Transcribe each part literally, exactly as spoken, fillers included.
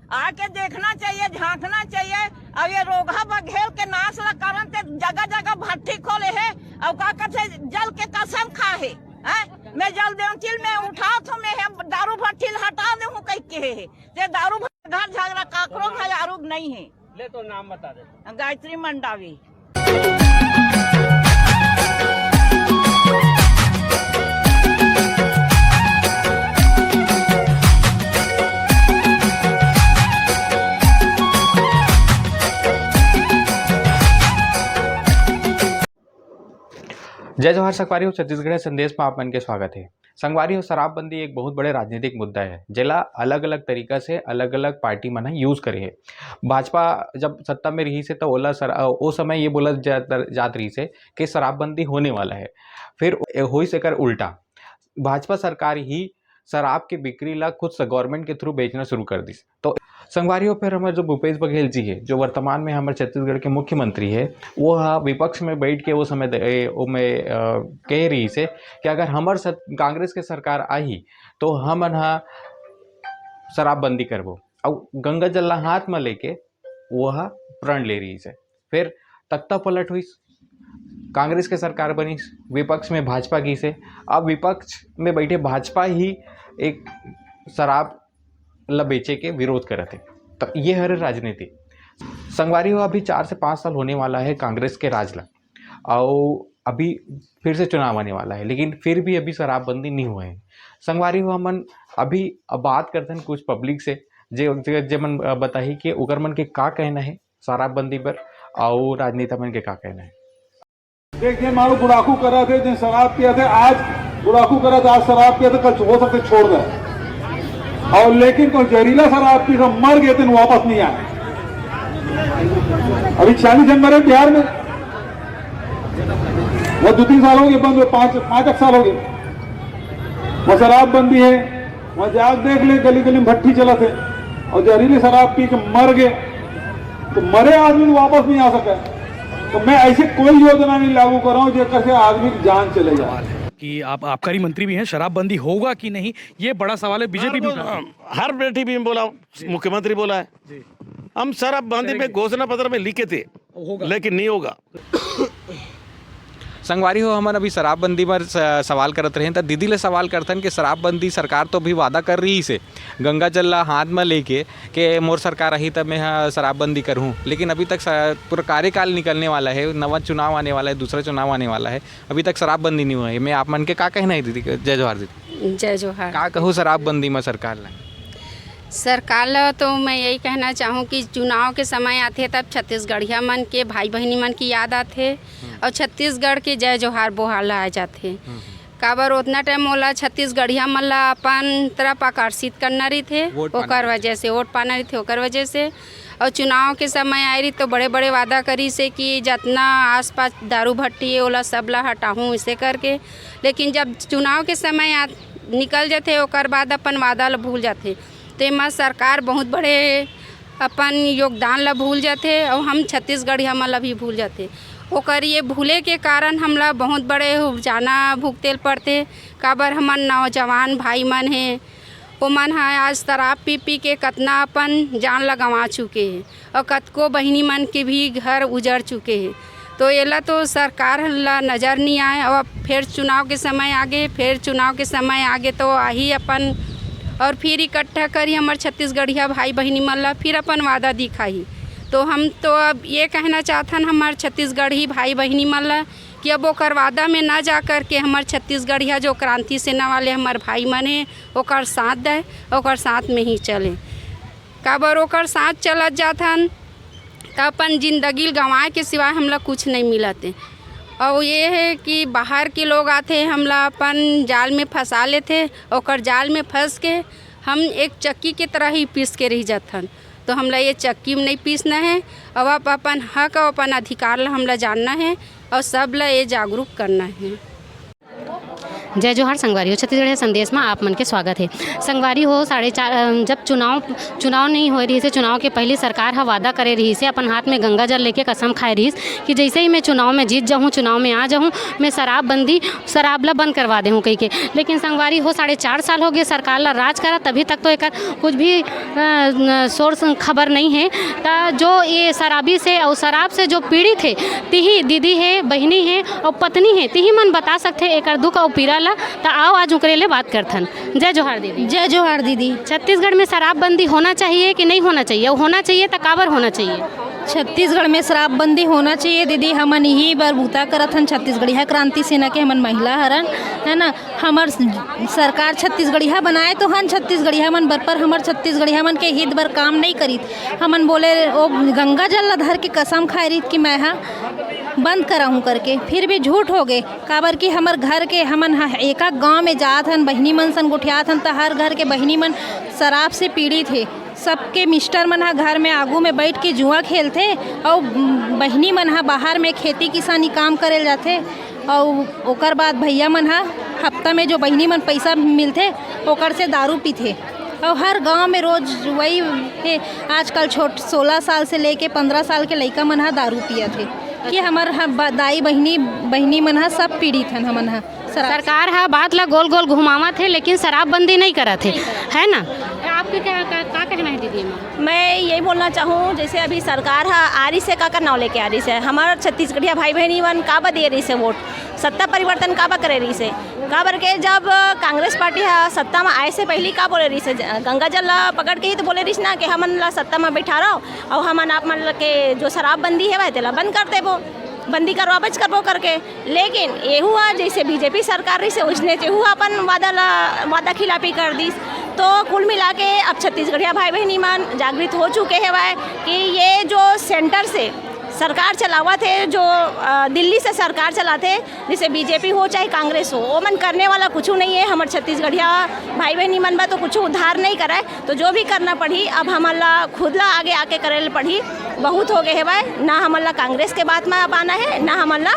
आके देखना चाहिए, झांकना चाहिए। अब ये रोगहा बघेल के नाश ला करन ते जगह जगह भट्ठी खोले हे, अउ का कथे जल के कसम खा हे, हैं? मैं जल देवचिल में उठात हूँ, मैं हे दारू भट्ठी ला हटा दे हूँ कह के हे। ते दारू भट्ठी घर झगड़ा काकरो घर आरूग नहीं है। ले तो नाम बता दे। गायत्री मंडावी। जय जोहार संगवारी हो, छत्तीसगढ़िया संदेश में आप मन के स्वागत है। संगवारी हो, शराबबंदी एक बहुत बड़े राजनीतिक मुद्दा है, जेला अलग-अलग तरीका से अलग-अलग पार्टी मन ह यूज़ करे हे। भाजपा जब सत्ता में रहिस हे, त ओला सर-, अ, ओ समय ये बोला जात, जात रहिस हे कि शराबबंदी होने वाला है। फिर ए-, होइस एकर उल्टा, भाजपा सरकार ही शराब के बिक्री ला खुद स-, गवर्नमेंट के थ्रू बेचना शुरू कर दिस। तो संगवारी हो, फिर हमर जो भूपेश बघेल जी हे, जो वर्तमान में हमर छत्तीसगढ़ के मुख्यमंत्री हे, वो ह विपक्ष में बैठ के वो समय दे-, ए, ओमे, अ, कह रहिस हे कि अगर हमर सत-, कांग्रेस के सरकार आही, तो हमन ह शराबबंदी करबो। अउ गंगा जल ला हाथ म लेके वो ह प्रण ले रहिस हे। फिर तख्ता पलट होइस, कांग्रेस के सरकार बनिस, विपक्ष में भाजपा गिस हे। अब विपक्ष में बैठे भाजपा ही एक शराब ल बेचे के विरोध करत हे। तो ये हरे राजनीति। संगवारी हो, अभी चार से पाँच साल होने वाला है कांग्रेस के राज ला, अउ अभी फिर से चुनाव आने वाला है, लेकिन फिर भी अभी शराबबंदी नहीं हुए है। संगवारी हो, हमन अभी बात करते हैं कुछ पब्लिक से, जे, जे, जे मन, अ, बताही कि ओकर मन के का कहना है शराबबंदी पर, अउ राजनेता मन के का कहना है। देख, जे मानो बुढ़ाकू करा थे, जे शराब पिया थे, आज बुढ़ाकू करा थे, आज शराब पिया थे, कल हो सकते छोड़ दे। और लेकिन कोई जहरीला शराब पी के मर गए, तो वापस नहीं आए। अभी छियालीस जन मरे बिहार में, वो दो तीन साल हो गए बंद हुए, पाँच, पाँच एक साल हो गए। वो शराबबंदी है, वहाँ जाके देख ले, गली गली में भट्ठी चलत है, और जहरीली शराब पी के मर गए, तो मरे आदमी तो वापस नहीं आ सका। तो मैं ऐसी कोई योजना नहीं लागू कर रहा हूँ जेकर से आदमी की जान चले जाए। कि आप आबकारी मंत्री भी हैं, शराबबंदी होगा कि नहीं, ये बड़ा सवाल है। बीजेपी भी उठा रही है। हर बेटी भी बोला, मुख्यमंत्री बोला है। हम शराबबंदी में घोषणा पत्र में लिखे थे, लेकिन नहीं होगा। संगवारी हो, हमन अभी शराबबंदी पर स-, सवाल करत रहेन, त दीदी ले सवाल करथन कि शराबबंदी सरकार तो अभी वादा कर रहिस हे, गंगा जल ला हाथ म लेके, के मोर सरकार आही त मैं ह शराबबंदी करहूँ, लेकिन अभी तक स-, पूरा कार्यकाल निकलने वाला है, नवा चुनाव आने वाला है, दूसरा चुनाव आने वाला है, अभी तक शराबबंदी नहीं हुआ है। मैं आप मन के का कहना है दीदी? जय जोहार दीदी। जय जोहार। का कहू शराबबंदी म सरकार ला? सरकार ला तो मैं यही कहना चाहूँ कि चुनाव के समय आथे तब छत्तीसगढ़िया मन के भाई बहिनी मन की याद आथे। हम्म। और छत्तीसगढ़ के जय जोहार बोहाल आ जाथे। हम्म, हम्म। काबर ओतना टाइम ओला छत्तीसगढ़िया मन ला अपन तरफ आकर्षित करना रहिथे, वोट पाना ओकर रहिथे। वजह से, वोट पाना रहिथे, ओकर वजह से। और चुनाव के समय आए रही तो बड़े बड़े वादा करिस हे कि जतना आसपास दारू भट्टी हे ओला सब ला हटाहूँ, इसे करके। लेकिन जब चुनाव के समय आ, निकल जाथे, ओकर बाद अपन वादा ला भूल जाथे। तो एमा सरकार बहुत बड़े अपन योगदान ला भूल जाथे, और हम छत्तीसगढ़िया मन ला भी भूल जाथे। ओकर ये भूले के कारण हमला बहुत बड़े उपजाना भुगते ल पड़थे। काबर हमर नौजवान भाई मन हे, ओमन ह आज शराब पी पी के कतना अपन जान ला गंवा चुके हे, और कतको बहिनी मन के भी घर उजड़ चुके हे। तो एला तो सरकार ला नजर नहीं आए। और अब फिर चुनाव के समय आगे, फिर चुनाव के समय आगे तो आही अपन, और फिर इकट्ठा करी हमर छत्तीसगढ़िया भाई बहिनी मन ला, फिर अपन वादा दिखाही। तो हम तो अब ये कहना चाहथन हमर छत्तीसगढ़ी भाई बहिनी मन ला कि अब ओकर वादा में ना जा करके हमर छत्तीसगढ़िया जो क्रांति सेना वाले हमर भाई मन हे, ओकर साथ दे, ओकर साथ में ही चले। काबर ओकर साथ चलत जाथन, त अपन जिंदगी ल गंवाए के सिवाय हमला कुछ नहीं मिलत हे। और ये है कि बाहर के लोग आथे, हमला अपन जाल में फंसा लेथे, ओकर जाल में फंस के हम एक चक्की के तरह ही पीस के रह जाथन। तो हमला ये चक्की में नहीं पीसना है। अब आप अपन हक और अपन अधिकार ला हमला जानना है और सब ला ये जागरूक करना है। जय जोहार संगवारी हो, छत्तीसगढ़िया संदेश में आप मन के स्वागत है। संगवारी हो, साढ़े चार, अ, जब चुनाव, चुनाव नहीं होए रहिस हे, चुनाव के पहली सरकार ह वादा करे रहिस हे, अपन हाथ में गंगा जल लेके कसम खाए रहिस कि जैसे ही मैं चुनाव में जीत जाहूँ, चुनाव में आ जाहूँ, मैं शराबबंदी, शराब ला बंद करवा देहूँ कहिके। लेकिन संगवारी हो, साढ़े चार साल हो गए सरकार ला राज करत, अभी तक तो एकर कुछ भी, अ, न, सोर्स खबर नहीं है। त जो ये शराबी से और शराब से जो पीड़ित है, तिही दीदी है, बहिनी है और पत्नी है, तिही मन बता सकथे एकर दुख और पीड़ा ला। त आओ आज ओकरे ले बात करथन। जय जोहार दीदी। जय जोहार दीदी। छत्तीसगढ़ में शराबबंदी होना चाहिए कि नहीं होना चाहिए? और होना चाहिए त काबर होना चाहिए? छत्तीसगढ़ में शराबबंदी होना चाहिए दीदी। हमन इही बर बूता करत हन, छत्तीसगढ़िया क्रांति सेना के हमन महिला हरन, है ना। हमर सरकार छत्तीसगढ़िया बनाए तो हन छत्तीसगढ़िया मन बर, पर हमर छत्तीसगढ़िया मन के हित बर काम नहीं करित। हमन बोले, ओ गंगा जल ला धर के कसम खाए रहित कि मैं हा बंद कराहूँ करके, फिर भी झूठ हो गए। काबर कि हमर घर के, हमन ह एका गांव में जात हन, बहिनी मन सन गोठियात हन, त हर घर के बहिनी मन शराब से पीड़ित हे। सबके मिस्टर मन ह घर में आगू में बैठ के जुआ खेलथे, अउ बहिनी मन ह बाहर में खेती किसानी काम करे ल जाथे। अउ ओकर बाद भैया मन ह हफ्ता में जो बहिनी मन पैसा मिलथे, ओकर से दारू पीथे। अउ हर गांव में रोज वही हे। आजकल छोट सोलह साल से लेके पन्द्रह साल के लइका मन ह दारू पियत हे, कि हमर ह-, ब-, दाई बहिनी, बहिनी मन ह सब पीड़ित हन, हमन ह शराब से। सरकार ह बात ला गोल गोल घुमावत हे, लेकिन शराबबंदी नहीं करत हे, है ना? आपके क्या, का, का कहना है दीदी एमा? मैं यही बोलना चाहूँ, जैसे अभी सरकार ह आ रही से, काकर नाव लेके आ रही से, हमर छत्तीसगढ़िया भाई बहनी मन का बदे रही से वोट, सत्ता परिवर्तन काबर करे रहिस हे? काबर के जब कांग्रेस पार्टी ह सत्ता म आए से पहिली का बोले रहिस हे? ज-, गंगा जल ल पकड़ के ही तो बोले रहिस ना कि हमन ल सत्ता म बैठारव अउ हमन आप मन ल के जो शराबबंदी हेवय तेला बंद कर देबो, बंदी करवाबेच करबो करके। लेकिन एहू ह जैसे बीजेपी सरकार रहिस हे, उसने एहू ह अपन वादा ल, वादा खिलाफी कर दिस। तो कुल मिला के अब छत्तीसगढ़िया भाई बहिनी मन जागृत हो चुके हेवय कि ये जो सेंटर से सरकार चलावत हे, जो, अ, दिल्ली से सरकार चलात हे, जैसे बीजेपी हो चाहे कांग्रेस हो, ओमन करने वाला कुछू नहीं है। हमर छत्तीसगढ़िया भाई बहनी मन बा तो कुछू उद्धार नहीं करय, तो जो भी करना पड़ही, अब हमन ला खुद ला आगे आके करे ल पड़ही। बहुत हो गए हेवय, ना हमन ला कांग्रेस के बात में अब आना है, ना हमन ला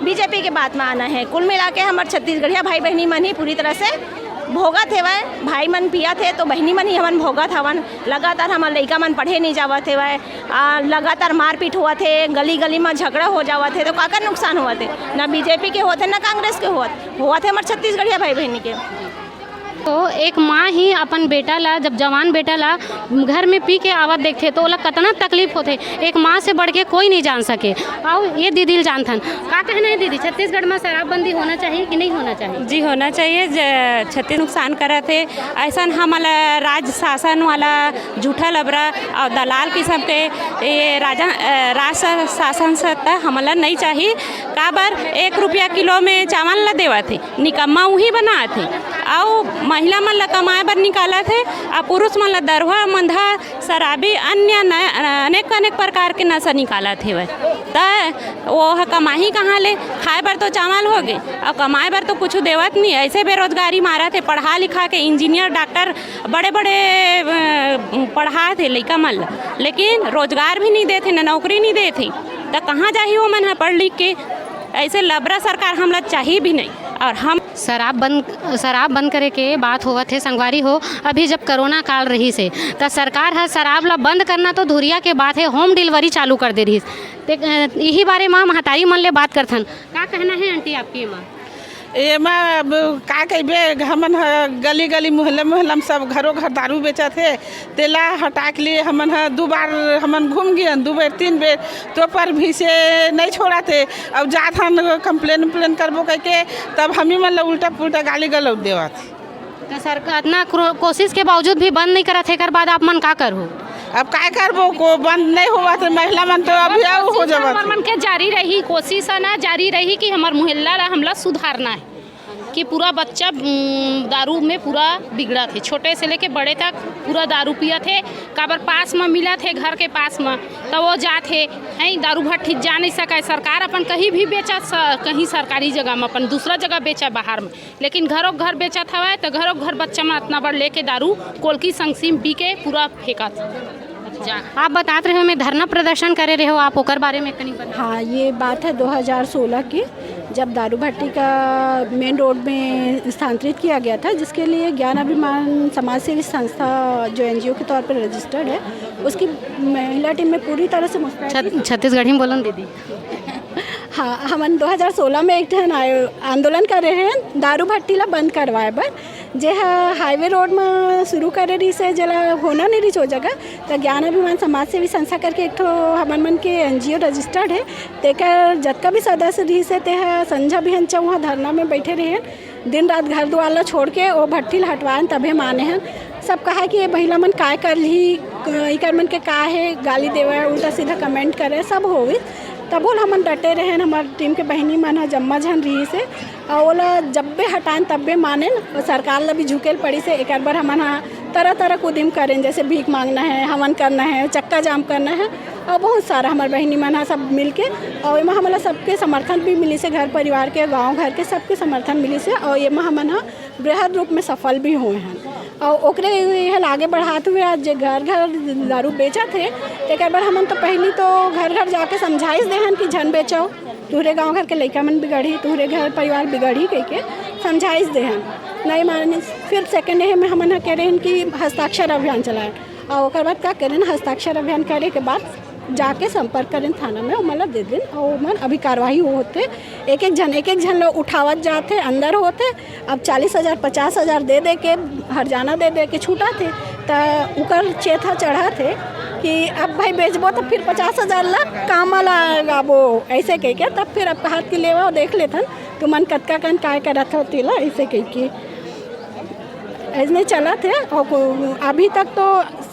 बीजेपी के बात में आना है। कुल मिला के हमर छत्तीसगढ़िया भाई बहनी मन ही पूरी तरह से भोगत हेवय। भाई मन पियत हे तो बहनी मन ही हमन भोगत हवन। लगातार हमर लइका मन पढ़े नहीं जावत हेवय, आ, लगातार मारपीट होवत हे, गली गली म झगड़ा हो जावत हे, तो काकर नुकसान होवत हे? ना बीजेपी के होवत हे, ना कांग्रेस के होवत, होवत हे हमर छत्तीसगढ़िया भाई बहनी के। तो एक माँ ही अपन बेटा ला, जब जवान बेटा ला घर में पी के आवत देखथे, तो ओला कतना तकलीफ होथे, एक माँ से बढ़ के कोई नहीं जान सके। अउ ये दीदी ल जानथन, का कहना है दीदी, छत्तीसगढ़ में शराबबंदी होना चाहिए कि नहीं होना चाहिए? जी, होना चाहिए। ज-, छत्तीस नुकसान करत हे, ऐसन हमला राज शासन वाला झूठा लबरा और दलाल किस्म के ये राजा, अ, राज शा-, शासन सत्ता हमला नहीं चाही। काबर एक रुपया किलो में चावल ला देवत हे, निकम्मा उही बनात हे, अउ महिला मन ला कमाए बर निकालत हे, अउ पुरुष मन ला दरुहा, मंधा, शराबी, अन्य न-, अनेक, अनेक प्रकार के नशा निकालत हेवय। त वो ह कमाही कहाँ ले? खाए बर तो चावल हो गे, अउ कमाए बर तो कुछ देवत नहीं। ऐसे बेरोजगारी मारत हे, पढ़ा लिखा के इंजीनियर, डॉक्टर, बड़े-बड़े, अ, पढ़ात हे लइका मन ल, लेकिन रोजगार भी नहीं देत हे, न नौकरी नहीं देत हे, त कहाँ जाही वो मन ह पढ़ लिख के? ऐसे लबरा सरकार हमला चाही भी नहीं। और हम शराब बंद, शराब बंद करे के बात होवत हे संगवारी हो, अभी जब कोरोना काल रहिस हे, त सरकार ह शराब ला बंद करना तो धुरिया के बात हे, होम डिलीवरी चालू कर दे रहिस। ते, अ, यही बारे म महतारी मन ले बात करथन। का कहना है आंटी आपके एमा? एमा अब का कहिबे, हमन ह गली गली, मोहल्ला मोहल्ला में सब घरों घर दारू बेचत हे, तेला हटाए के लिए हमन ह दू बार हमन घूम गियन, दू बेर, तीन बेर, तो पर भी से नहीं छोड़त हे। अब जात हन कंप्लेन उम्प्लेन करबो कहिके, तब हमी मन ल उल्टा पुल्टा गाली गलौज देवत। तो सरकार इतना क्रो-, कोशिश के बावजूद भी बंद नहीं करत हे, एकर बाद आप मन का करहु? अब काय करबो, को बंद नहीं होवत हे, महिला मन तो अभी अउ हो जावत हे। हमर मन के जारी रही, कोशिश है ना, जारी रही कि हमर मोहल्ला ला हमला सुधारना है, कि पूरा बच्चा, उम, दारू में पूरा बिगड़त हे, छोटे से लेके बड़े तक पूरा दारू पियत हे। काबर पास में मिलत हे, घर के पास में, तो वो जात हे, हैं, दारू भट्ठी जा नहीं सके। सरकार अपन कहीं भी बेचा स-, कहीं सरकारी जगह में, अपन दूसरा जगह बेचा बाहर में, लेकिन घरों घर बेचत हवय, तो घरों घर बच्चा मन अतना बड़ लेके दारू कोलकी संगसीम पी के पूरा फेंकत। जा। आप बतात रहे हो, मैं धरना प्रदर्शन करे रहे हो, आप ओकर बारे में कनी बता। हाँ, ये बात है दो हज़ार सोलह की। जब दारू भट्टी का मेन रोड में स्थानांतरित किया गया था, जिसके लिए ज्ञान अभिमान समाज सेवी संस्था, जो एनजीओ के तौर पर रजिस्टर्ड है, उसकी महिला टीम में पूरी तरह से मुस्तैद थी। छत-, छत्तीसगढ़ी में बोलन दीदी। हाँ, हमन दो हज़ार सोलह में एक ठन आयो-, आंदोलन करे रहेन दारू भट्टी ला बंद करवाए बर, जे ह हाईवे रोड म शुरू करे रहिस हे, जेला होना नहीं रहिस ओ जगह। त ज्ञान अभिमान समाज सेवी संस्था करके एक ठो हमन मन के एनजीओ रजिस्टर्ड हे, तेकर जतका भी सदस्य रहिस हे, तेह संझा बिहन चौहा धरना में बैठे रहे, दिन रात घर दुआर ला छोड़ के ओ भट्ठी ला हटवाएन, तभे माने हन। सब कहा कि ये महिला मन काय कर लिही, इकर मन के का हे, गाली देवे, उल्टा सीधा कमेंट करे, सब होविस। तभो ल हमन डटे रहेन, हमर टीम के बहिनी मन ह जम्मा झन रहिस हे, अउ ओला जब्बे हटाएन तब्बे मानेन। सरकार ला भी झुकेल पड़िस हे, एकर बर हमन ह तरह तरह के उद्यम करेन, जैसे भीख मांगना है, हवन करना है, चक्का जाम करना है, और बहुत सारा हमर बहिनी मन ह सब मिलके, और एमा हमला सबके समर्थन भी मिलिस हे, घर परिवार के, गांव घर के सबके समर्थन मिलिस हे, और एमा हमन ह बृहद रूप में सफल भी होए हन। और ओकरे ये आगे बढ़ाते हुए आज जे घर घर दारू बेचत हे, तेकर बर हमन तो पहली तो घर घर जाके समझाइस देहन कि झन बेचो, तुहरे गांव घर के लइका मन बिगड़ही, तुहरे घर परिवार बिगड़ही कह के समझाइस देहन, नहीं मानिस। फिर सेकेंड डे में हमन ह कह रहे हैं कि हस्ताक्षर अभियान चलाए, और ओकर बाद का करें, हस्ताक्षर अभियान करे के बाद जाके संपर्क करें थाना में, ओमन ला दे देन, और ओमन अभी कार्यवाही होते। एक एक झन, एक एक झन ला उठावत जाते, अंदर होते। अब चालीस हजार, पचास हजार दे दे के, हरजाना दे दे के छूटा थे, त उकर चेत ह चढ़ा थे कि अब भाई बेचबो तो फिर पचास हजार ला काम ला लगाबो, ऐसे कह के। तब फिर अब हाथ के लेवा देख लेथन, तुमन कतका कन काय करत हो तेला, ऐसे कह के। ऐसने चलत हे, और को-, अभी तक तो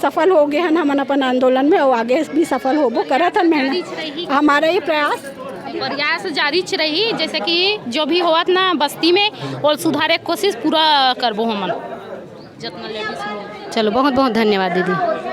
सफल हो गए हन हमन अपन आंदोलन में, और आगे भी सफल होबो करत हन मेहनत। हमारा ये प्रयास प्रयास जारी च रही, जैसे कि जो भी होवत ना बस्ती में, ओल सुधारे के कोशिश पूरा करबो हमन। जितना लेडीज मिल चलो, बहुत बहुत धन्यवाद दीदी।